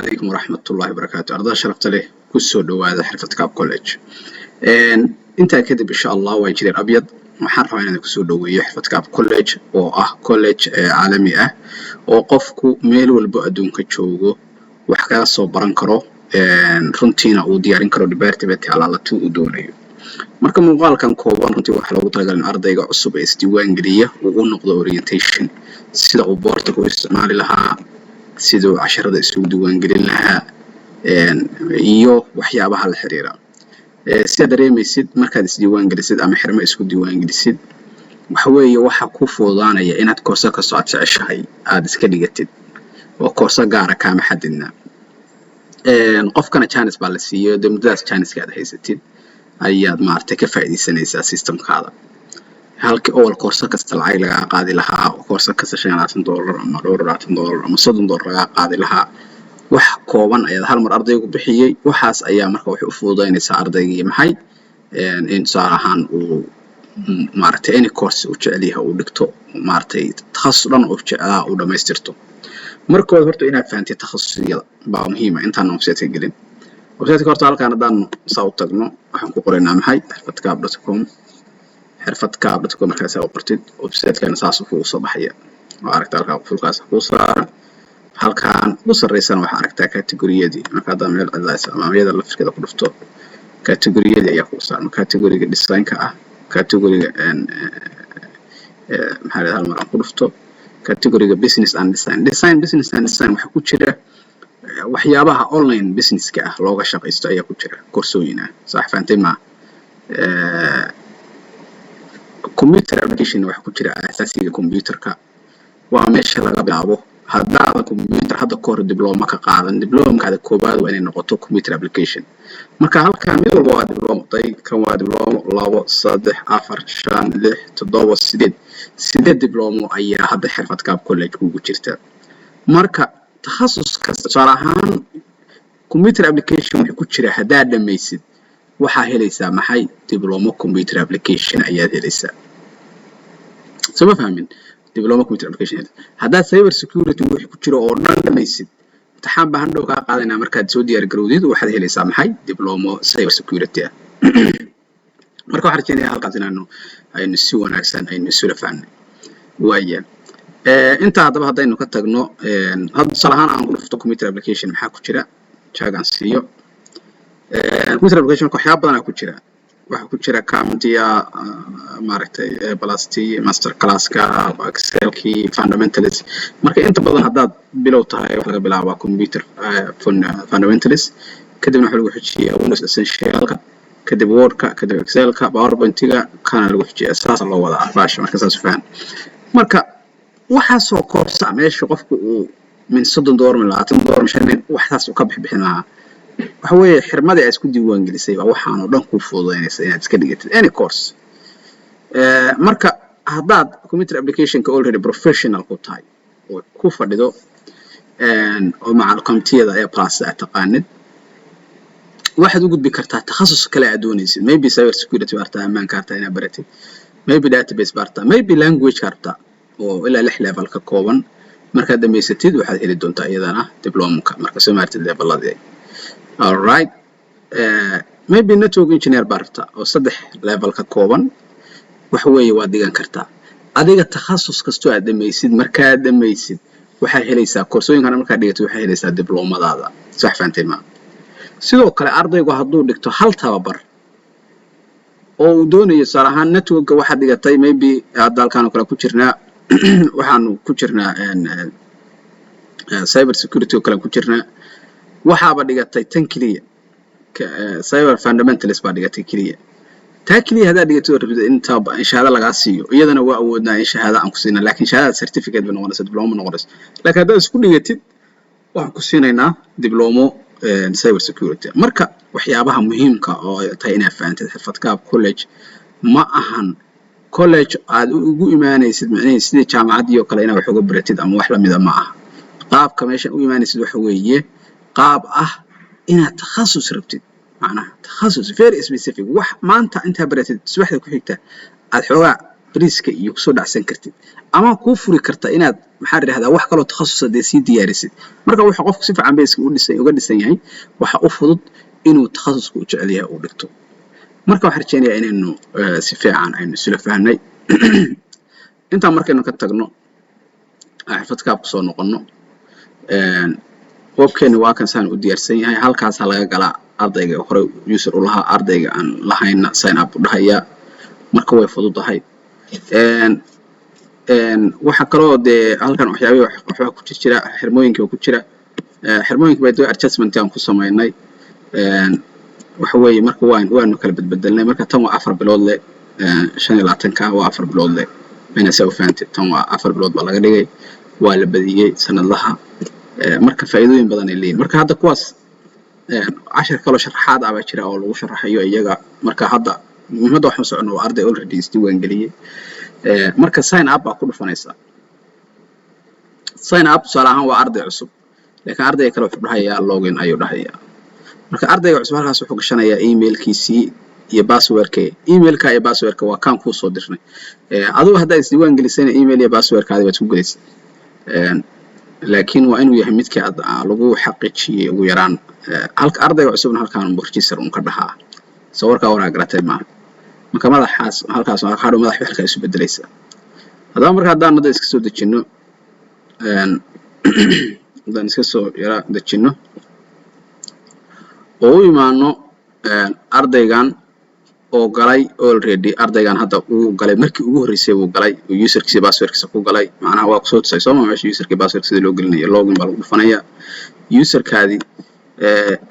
Calaykum waraxmatullahi wabarakaatu. Ardada sharafta leh, kusoo dhowaada Xirfadkaab College. Intaa kadib, insha Allah, waa Injineer Abyad. Waxaan rabaa inaan kusoo dhoweeyo Xirfadkaab College, oo ah college caalami ah oo qofku meel walbo adduunka joogo wax kaga soo baran karo, runtiina uu diyaarin karo department alaala tuu uu doonayo. Marka muuqaalkan kooban runtii waxaa loogu talagalay in ardayga cusub ee isdiiwaan geliya uu u noqdo orientation, sida uu portalka u isticmaali lahaa, sida uu casharada isugu diiwaangelin lahaa iyo waxyaabaha la xiriira. Sidaad dareemaysid, markaad isdiiwaan gelisid ama xirmo isku diiwaan gelisid, waxa weeye waxa kuu fududaanaya inaad koorso kastoo aad jeceshahay aad iska dhigatid, oo koorso gaara kaama xadidna. Qofkana chance baa la siiyo dee muddadaas chanceka aad haysatid ayaad maaragtay ka faa'iidaysanaysaa systemkaada, halkii owal koorso kasta lacag lagaa qaadi lahaa, oo koorso kasta $25 ama dhowr iyo labaatan dollar ama $30 lagaa qaadi lahaa. Wax kooban ayaad hal mar ardaygu bixiyey. Waxaas ayaa marka waxay u fududaynaysaa ardaygii maxay in tusaale ahaan uu maaragtay any course uu jecel yahay uu dhigto, maaragtay takhasus dhan uu jeclaa uu dhammaystirto. Markooda horta inaad fahantid takhasusyada baa muhiima intaan website-ka gelin. Website-ka horta halkaan haddaan saa u tagno, waxaan ku qoraynaa maxay? xirfadkaab.com. xirfadkaab.com markaa saa u qortid, website-kana saas kugu soo baxaya. Waa aragtaa, halkaa qufulkaas kuu saaran. Halkaan ugu sarreysana waxaa aragtaa categoriyadii. Marka haddaan meel cidlays ama iyada laftirkeeda ku dhufto, categoriyadii ayaa kuu saaran: categoriga designka ah, categoriga maxaa la, hal mar aan ku dhufto, categoriga business and design. Design, business and design waxaa ku jira waxyaabaha online businesska ah looga shaqaysto ayaa ku jira, koorsooyin ah. Sax fahantay maa? Computer application waxaa ku jira asaasiga computerka, waa meesha laga bilaabo. Haddaadan computer hadda ka hor diploma ka qaadan, diplomakaada koowaad waa inay noqoto computer application. Marka halkan mid walba waa diploma day. Kan waa diblomo, labo, saddex, afar, shan, lix, toddoba, sideed. Sideed diblomo ayaa hadda Xirfadkaab College kugu jirta. Marka takhasus kasta, tusaale ahaan computer application wuxuu ku jira, haddaad dhamaysid waxaa helaysaa maxay? Diblomo computer application ayaad helaysaa. Soo ma fahmin? Diploma computer application. Haddaad cyber security wixii ku jira oo dhan dhamaysid, imtixaan baa hadhow kaa qaadanaa. Markaad soo diyaar garowdid, waxaad helaysaa maxay? Diblomo cyber security ah. Marka waxaan rajeynayaa halkaas inaanu aynu si wanaagsan aynu isula fahnay. Waaya, intaa haddaba haddaynu ka tagno, hadda tusaale ahaan aan ku dhufto computer application, maxaa ku jira? Jaag aan siiyo computer application. Waxyaaba badanaa ku jira. Waxaa ku jira CompTIA, maaragtay, plus master classka, Excelkii fundamentals. Marka inta badan haddaad bilow tahay, waxa laga bilaabaa computer fundamentals, kadibna waxaa lagu xijiyaa Windows essentialka, kadib Wordka, kadib Excelka, PowerPointiga kana lagu xijiyaa. Saasa loo wadaa baasha. Marka saas fahan. Marka waxaasoo koorsa meesha qofku uu min $30, min $20, min shan, waxtaas uu ka bixbixin lahaa, waxa weeye xirmadii aad isku diiwaan gelisay baa waxaan oo dhan kuu fududaynaysa inaad iska dhigatid any course. Marka haddaad computer applicationka already professional ku tahay oo ku fadhido, oo macal CompTIAda ee plus aad taqaanid, waxaad u gudbi kartaa takhasus kale aad doonaysid. Maybe cyber security baa rabtaa, ammaanka rabtaa inaad baratid, maybe database baa rabtaa, maybe language ka rabtaa, oo ilaa lix level ka kooban. Markaad dhamaysatid, waxaad heli doontaa iyadana diplomka. Marka soo maartid leveladii. Alright, maybe network engineer baa rabtaa oo saddex level ka kooban. Waxa weeye waad dhigan kartaa. Adiga takhasus kastoo aad dhamaysid, markaad dhamaysid waxaa helaysaa koorsooyinkana. Markaad dhigatid, waxaa helaysaa dibloomadaada. Sax fahantay maa? Sidoo kale ardaygu hadduu dhigto hal tababar oo uu doonayo, tusaale ahaan networka waxaad dhigatay, maybe hadda halkaan oo kale ku jirnaa, waxaanu ku jirnaa cyber security oo kale ku jirnaa, waxaaba dhigatay tan keliya, cyber fundamentals baa dhigatay keliya. Taa keliya haddaad dhigatay oo rabtid in in shahaado lagaa siiyo, iyadana waa awoodnaa in shahaado aan ku siina, laakiin shahaadada certificate bay noqonaysa, diploma noqonaysa. Laakiin haddaad isku dhigatid, waxaan ku siinaynaa diblomo cyber security. Marka waxyaabaha muhiimka oo ay tahay inaad fahantid, Xirfadkaab College ma ahan college aad ugu imaanaysid micnihii sidii jaamacaddii oo kale inaad wax uga baratid ama wax lamida ma aha. Qaabka meeshan u imaanaysid waxa weeye qaab ah inaad takhasus rabtid, macnaha takhasus very specific, wax maanta intaa baratid, subaxda ku xigta aad xoogaa Bariiska iyo kusoo dhacsan kartid ama kuu furi karta inaad, maxaa la yidhahdaa, wax kaloo takhasusa dee sii diyaarisid. Marka wuxuu qofku si fiican base-ka u dhisan uga dhisan yahay, waxa u fudud inuu takhasuska u jecel yahay uu dhigto. Marka waxaan rajeynayaa inaynu si fiican aynu isla fahnay intaan. Markaynu ka tagno Xirfadkaab, kusoo noqono webkeeni, waa kan saan u diyaarsan yahay. Halkaasaa laga galaa. Ardayga horey user u lahaa, ardayga aan lahayna sign up u dhahayaa. Marka way fududahay. Waxa kaloo dee halkan waxyaabihii waxbaa ku jira, xirmooyinka ku jira, xirmooyinka by the way adjustment aan ku samaynay. Waxa weeye marka waanu kala bedbedelnay. Marka tan waa 4 bilood le, 25-ka waa 4 bilood le mayna saa u fahantid. Tan waa 4 bilood baa laga dhigay, waa la badiyey sanadlaha. Marka faa'iidooyin badan ay leeyihin. Marka hadda kuwaas cashar kaloo sharaxaad ah baa jira oo lagu sharaxayo iyaga. Marka hadda muhiimadda waxaan socono waa arday already isdiiwaan geliyey. Marka sign up baa ku dhufanaysaa. Sign up tusaale ahaan waa arday cusub, laakiin ardayga kale wuxuu dhahayaa login ayuu dhahayaa. Marka ardayga cusub halkaas wuxuu gashanayaa emailkiisii iyo passwordka. Emailka iyo passwordka waa kaan kuu soo dirnay. Adigu haddaad isdiiwaan gelisayna, email iyo passwordkaadi baad isku gelisay, laakiin waa inuu yahay midkii aad lagu xaqiijiyey ugu yaraan. Halka ardayga cusubna halkaan register un ka dhahaa. Soo warkaa waraa garatay maaha? Marka madaxaas halkaas hadhow madax halkaa isu bedelaysaa. Haddaba marka haddaan hadda iska soo dejino, haddaan iska soo yara dejino oo u imaano ardaygan oo galay already, ardaygan hadda uu galay, markii ugu horreysay uu galay oo userkiisa passwordkiisa ku galay, macnaha waa kusoo tusay sooma meesha userkii passwordka sida loo gelinayo. Login baa lagu dhufanaya, userkaadi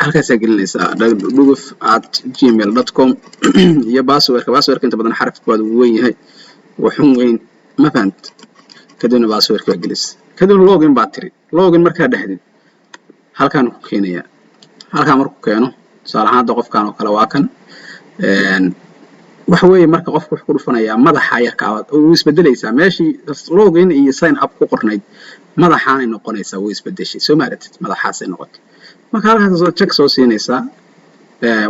halkaasaa gelinaysaa, dhuguf@gmail.com iyo passwordka. Passwordka inta badan xarafka waad ugu weyn yahay, waxun weyn, ma fahant? Kadibna passwordka baa gelis, kadibna login baa tiri. Login markaa dhexdid halkaan ku keenaya. Halkaan markuu keeno, tusaale ahaan hadda qofkan oo kale waa kan. Waxa weeye marka qofku wuxuu ku dhufanayaa madaxa yarkaa, wuu isbedelaysaa. Meeshii login iyo sign up ku qornayd madaxaanay noqonaysaa, way isbedeshay, soo ma aragtid? Madaxaasay noqotay. Marka halkaas soo check soo siinaysaa,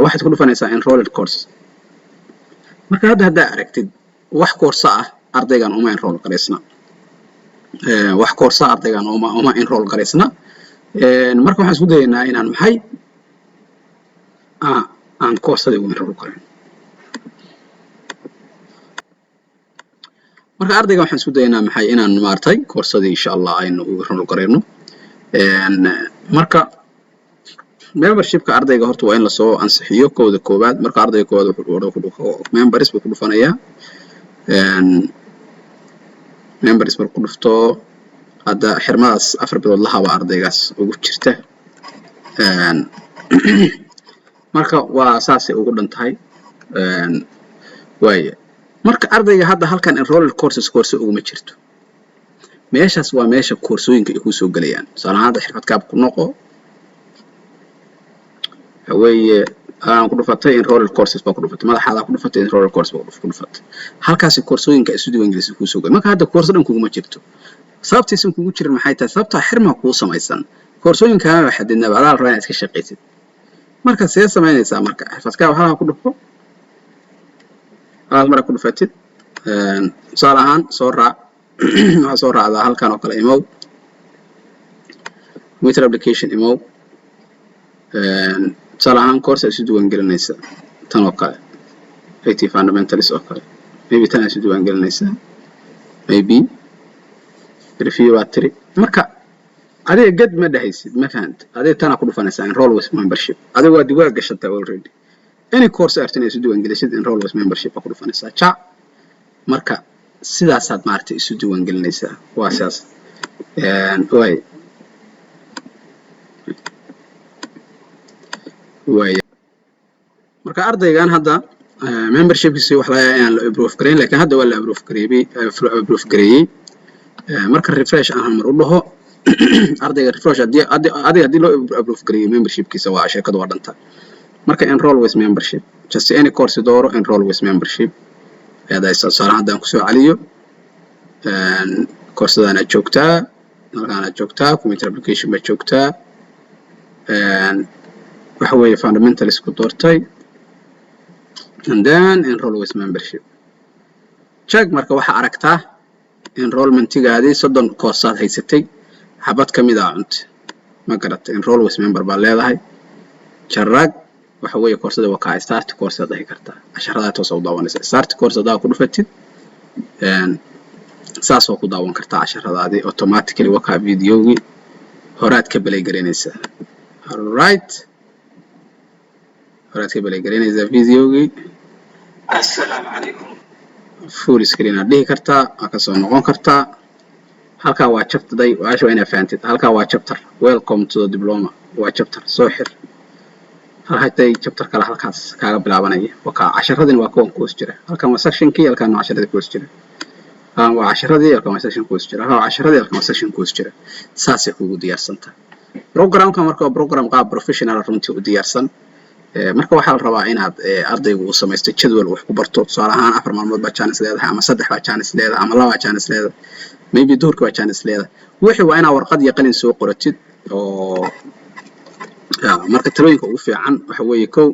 waxaad ku dhufanaysaa enrolled course. Marka hadda haddaa aragtid wax koorso ah ardaygan uma enroll garaysna, wax koorsa ardaygan uma enroll garaysna. Marka waxaan isku dayaynaa inaan maxay aan koorsadii ugu enroll garayn. Marka ardayga waxaan isku dayaynaa maxay inaan maartay koorsadii insha Allah aynu ugu enroll garayno. Marka membershipka ardayga horta waa in lasoo ansixiyo kooda koowaad. Marka ardayga koowaad wuxuu members buu ku dhufanayaa. Members markuu ku dhufto, hadda xirmadaas 4 bilood lahaba ardaygaas ugu jirta. Marka waa saasay ugu dhan tahay waaya. Marka ardayga hadda halkan enrolled courses course uguma jirto. Meeshaas waa meesha koorsooyinka ay kusoo gelayaan. Tusaale ahaan hadda Xirfadkaab ku noqo, waxa weeye aan ku dhufatay enrolled courses baa ku dhufatay, madaxaadaa ku dhufatay, enrolled course baa ku dhufatay. Halkaasi koorsooyinka isu diiwaangelisay kuusoo gelay. Marka hadda koorso dhan kuguma jirto. Sababtaysan kugu jirin maxay tahay? Sababtaa xirmaa kuu samaysan, koorsooyinkaama xadidnaba, adaa la rabaa inaad iska shaqaysid. Marka see samaynaysaa? Marka Xirfadkaab halkaa ku dhufo. Halkaas markaa ku dhufatid, tusaale ahaan soo raac, waxaa soo raacdaa halkan oo kale imow, computer application imow. Tusaale ahaan course isu diiwaan gelinaysa, tan oo kale, IT fundamentals oo kale, maybe tan isu diiwaan gelinaysa, maybe review baa tiri. Marka adiga ged ma dhehaysid, ma fahant? Adiga tanaa ku dhufanaysaa, enroll with membership. Adiga waa diwaan gashataa already. Any course artin isu diiwaan gelisid, enroll with membership baa ku dhufanaysaa, ja. Marka sidaasaad maaragtay isu diiwaan gelinaysaa, waa sidaas waay waay. Marka ardaygan hadda membershipkiisi wax laga yaabaa inaan la approve gareyn, laakiin hadda waa la approve gareeyey, approve gareeyey. Marka refresh aan hal mar u dhaho ardayga, refresh haddii adiga haddii loo approve gareeyo membershipkiisa, waa sheekadu waa dhanta. Marka enroll with membership, just any course dooro, enroll with membership ayaad haysaa. Tusaale haddaan kusoo celiyo, koorsadaanaad joogtaa, halkaanaad joogtaa, computer application baad joogtaa, waxa weeye fundamentals ku doortay, and then enroll with membership, Check. Marka waxaa aragtaa enrollmentigaadii 30 koorsaad haysatay, xabad ka mid ah cunta, ma garata? Enroll with member baa leedahay. Jarag waxa weeye koorsada waa kaa. Start course aad dhihi kartaa, casharadaa toos u daawanaysa. Start course haddaa ku dhufatid, saas waa ku daawan kartaa casharadaadii automatically. Waa kaa videogii horaad ka play garaynaysaa. Alright, horaad ka play garaynaysaa videogii. Assalaamu calaykum. Full screen aad dhihi kartaa, waa kasoo noqon kartaa. Halkaa waa chapter day waasha, waa inaad fahantid. Halkaa waa chapter, "Welcome to the diploma" waa chapter. Soo xir halhatay, chapter kale halkaas kaaga bilaabanaya. Waa kaa casharadina, waa kuwan ku hoos jira. Halkan waa sectionkii, halkan waa casharadii ku hoos jira. Halkan waa casharadii, halkan waa section ku hoos jira. Halkan waa casharadii, halkan waa section ku hoos jira. Saasay kugu diyaarsantahay programka. Marka waa program qaab professional runtii u diyaarsan. Marka waxaa la rabaa inaad ardaygu uu samaysto jadwal wax ku barto. Tusaale ahaan, 4 maalmood baa chance leedahay, ama saddex baa chance leedahay, ama labaa chance leedahay, maybe duhurka baa chance leedahay. Wixii waa inaad warqad iyo qalin soo qoratid. Oo marka talooyinka ugu fiican waxa weeye, kow,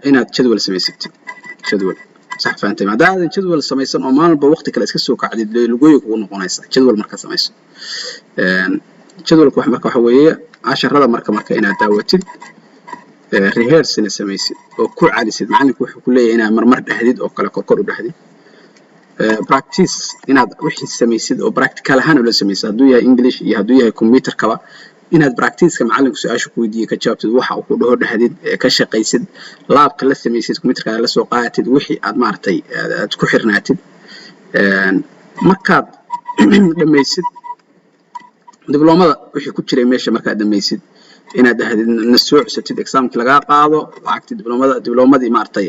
inaad jadwal samaysatid, jadwal sax fahantay. Maadaadan jadwal samaysan oo maalin walba waqti kale iska soo kacdid, lugooyin kugu noqonaysa. Jadwal marka samayso. Jadwalka wax marka waxa weeye casharada marka inaad daawatid, rehearsina samaysid oo ku calisid. Macalinku wuxuu ku leeyahay inaad marmar dhahdid oo kale korkor u dhahdid, practice inaad wixii samaysid oo practical ahaan ula samaysid, hadduu yahay English iyo hadduu yahay computer kaba, inaad practiceka macalinku su-aasha ku weydiiye ka jawaabtid, waxa uu ku dhaho dhahdid, ka shaqaysid, labka la samaysid, computerkaada la soo qaadatid, wixii aad maaragtay aad ku xirnaatid. Markaad dhamaysid dibloomada, wixii ku jiray meesha markaad dhamaysid, inaad dhahdid na soo cusatid, examkii lagaa qaado, lacagtii dibloomada, dibloomadii maaragtay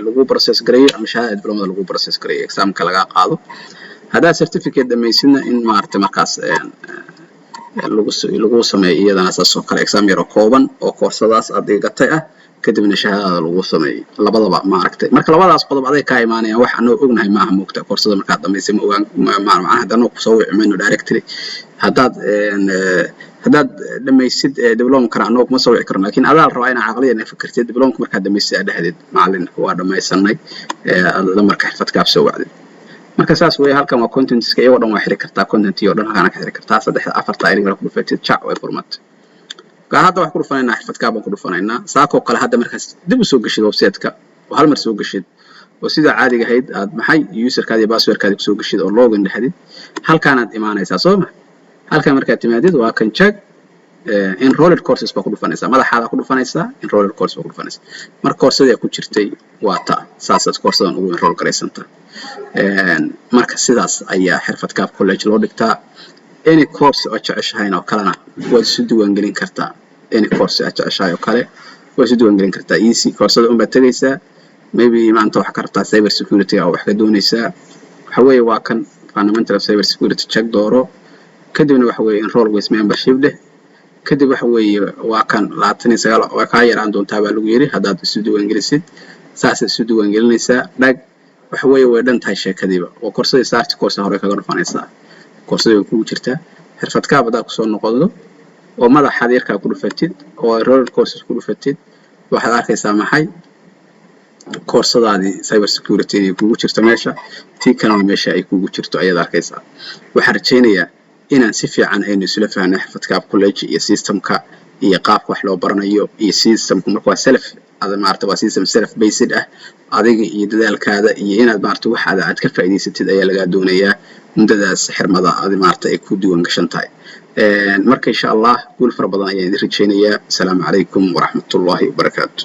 lagu process gareeyo, ama shahaadada dibloomada lagu process gareeyo, examka lagaa qaado. Haddaad certificate dhamaysidna, in maaragtay markaas lagu sameeyo iyadana saas oo kale exam yar oo kooban oo koorsadaas aad dhigatay ah, kadibna shahaadada lagu sameeyo. Labadaba maaragtay, marka labadaas qodob aday kaa imaanayaan. Wax anoo ognahay maaha, moogta? Koorsada markaad dhamaysay ma ogaan macnaha. Haddana kusoo wici mayno directly. Haddaad dhamaysid diplomkana, anoo kuma soo wici karno, laakiin adaa la rabaa inaa caqliyan fikirtid. Diplomka markaad dhamaysid aad dhahdeed, "Macalin, waa dhamaysanay," aad marka xirfad kaab soo wacdid. Marka saas weeye. Halkan waa contentska iyagoo dhan, waa xiri kartaa contentii oo dhan. Halkaana ka xiri kartaa saddexda afarta ilig ku dhufatid, jac, way furmatay. Marka hadda waxaan ku dhufanaynaa xirfad kaab baan ku dhufanaynaa. Saakoo kale hadda markaas dib u soo geshid website-ka oo hal mar soo geshid, oo sida caadiga ahayd aad maxay userkaadi iyo passwordkaadi kusoo geshid oo login dhexdid, halkaanaad imaanaysaa, soo ma? Halkan markaad timaadid, waa kan check, enrolled courses baa ku dhufanaysaa. Madaxaada ku dhufanaysaa, enrolled course baa ku dhufanaysaa. Marka koorsadii ku jirtay waa ta, saasaad koorsadan ugu enroll garaysantaa. Marka sidaas ayaa Xirfad Kaab College loo dhigtaa. Any course oo jeceshahayna oo kalena waad isu diiwaangelin kartaa. Any course aad jeceshahay oo kale waad isu diiwaangelin kartaa, easy. Koorsada unbaad tegaysaa. Maybe maanta waxaa ka rabtaa cyber security oo wax ka doonaysaa. Waxa weeye waa kan fundamental of cyber security, check dooro. Kadibna waxa weeye enroll with membership dheh. Kadib waxa weeye waa kan 29 waa kaa yaraan doontaa baa lagu yidhi haddaad isu diiwaangelisid. Saasaad isu diiwaangelinaysaa. Dhag, waxa weeye way dhan tahay sheekadiiba. Oo koorsadii start course hore kaga dhufanaysaa, koorsadii way kugu jirtaa. Xirfad Kaab haddaad kusoo noqodo oo madaxaad yarkaa ku dhufatid oo enrolled courses ku dhufatid, waxaad arkaysaa maxay? Koorsadaadii cyber security inay kugu jirto meesha, tii kalena meesha ay kugu jirto ayaad arkaysaa. Waxaan rajaynayaa inaan si fiican aynu isla fahnay Xirfad Kaab College iyo systemka iyo qaabka wax loo baranayo iyo systemka. Marka waa self ada maarata, waa system self based ah. Adiga iyo dadaalkaada iyo inaad maarata waxaada aad ka faa'iidaysatid ayaa lagaa doonayaa muddadaas xirmada adi maarata ay ku diiwaan gashan tahay. Marka insha Allah guul fara badan ayaan idin rajaynayaa. Asalaamu calaykum waraxmatullaahi wabarakaatu.